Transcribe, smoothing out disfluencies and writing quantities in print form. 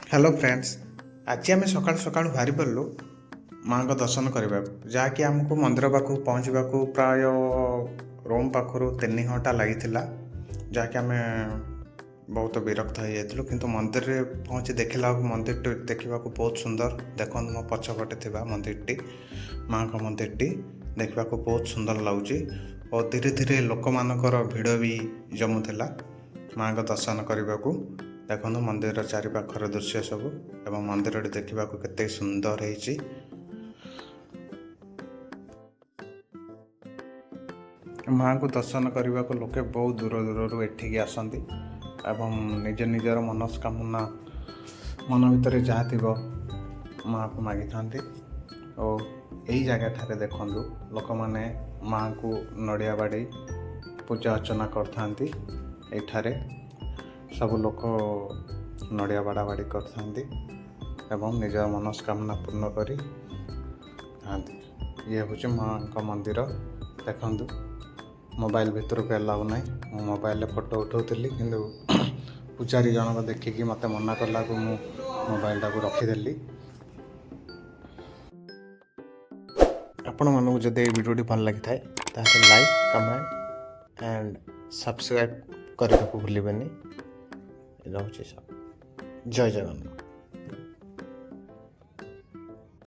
Hello friends, ଆଜି ଆମେ ସକାଳୁ ସକାଳୁ ବାହାରି ପଡ଼ିଲୁ ମାଆଙ୍କ ଦର୍ଶନ କରିବାକୁ, ଯାହାକି ଆମକୁ ମନ୍ଦିର ପାଖକୁ ପହଞ୍ଚିବାକୁ ପ୍ରାୟ ରୁମ୍ ପାଖରୁ 3 ଘଣ୍ଟା ଲାଗିଥିଲା, ଯାହାକି ଆମେ ବହୁତ ବିରକ୍ତ ହେଇଯାଇଥିଲୁ। କିନ୍ତୁ ମନ୍ଦିରରେ ପହଞ୍ଚି ଦେଖିଲା ବେଳକୁ ମନ୍ଦିରଟି ଦେଖିବାକୁ ବହୁତ ସୁନ୍ଦର। ଦେଖନ୍ତୁ, ମୋ ପଛପଟେ ଥିବା ମନ୍ଦିରଟି, ମାଆଙ୍କ ମନ୍ଦିରଟି ଦେଖିବାକୁ ବହୁତ ସୁନ୍ଦର ଲାଗୁଛି ଓ ଧୀରେ ଧୀରେ ଲୋକମାନଙ୍କର ଭିଡ଼ ବି ଜମୁଥିଲା ମାଆଙ୍କ ଦର୍ଶନ କରିବାକୁ। ଦେଖନ୍ତୁ ମନ୍ଦିରର ଚାରିପାଖର ଦୃଶ୍ୟ ସବୁ ଏବଂ ମନ୍ଦିରଟି ଦେଖିବାକୁ କେତେ ସୁନ୍ଦର ହେଇଛି। ମାଆଙ୍କୁ ଦର୍ଶନ କରିବାକୁ ଲୋକେ ବହୁତ ଦୂର ଦୂରରୁ ଏଠିକି ଆସନ୍ତି ଏବଂ ନିଜ ନିଜର ମନସ୍କାମନା, ମନ ଭିତରେ ଯାହା ଥିବ, ମାଆକୁ ମାଗିଥାନ୍ତି। ଓ ଏଇ ଜାଗାଠାରେ ଦେଖନ୍ତୁ, ଲୋକମାନେ ମାଆଙ୍କୁ ନଡ଼ିଆ ବାଡ଼େଇ ପୂଜା ଅର୍ଚ୍ଚନା କରିଥାନ୍ତି। ଏଠାରେ ସବୁ ଲୋକ ନଡ଼ିଆ ବାଡ଼ା ବାଡ଼ି କରିଥାନ୍ତି ଏବଂ ନିଜର ମନସ୍କାମନା ପୂର୍ଣ୍ଣ କରି ଥାନ୍ତି। ଇଏ ହେଉଛି ମାଆଙ୍କ ମନ୍ଦିର। ଦେଖନ୍ତୁ, ମୋବାଇଲ ଭିତରକୁ ଆଲାଉ ନାହିଁ। ମୁଁ ମୋବାଇଲରେ ଫଟୋ ଉଠାଉଥିଲି, କିନ୍ତୁ ପୂଜାରୀ ଜଣକ ଦେଖିକି ମୋତେ ମନା କଲାକୁ ମୁଁ ମୋବାଇଲଟାକୁ ରଖିଦେଲି। ଆପଣମାନଙ୍କୁ ଯଦି ଏଇ ଭିଡ଼ିଓଟି ଭଲ ଲାଗିଥାଏ, ତାହେଲେ ଲାଇକ୍, କମେଣ୍ଟ ଆଣ୍ଡ ସବସ୍କ୍ରାଇବ୍ କରିବାକୁ ଭୁଲିବେନି। ରହୁଛି ସବୁ। ଜୟ ଜଗନ୍ନାଥ।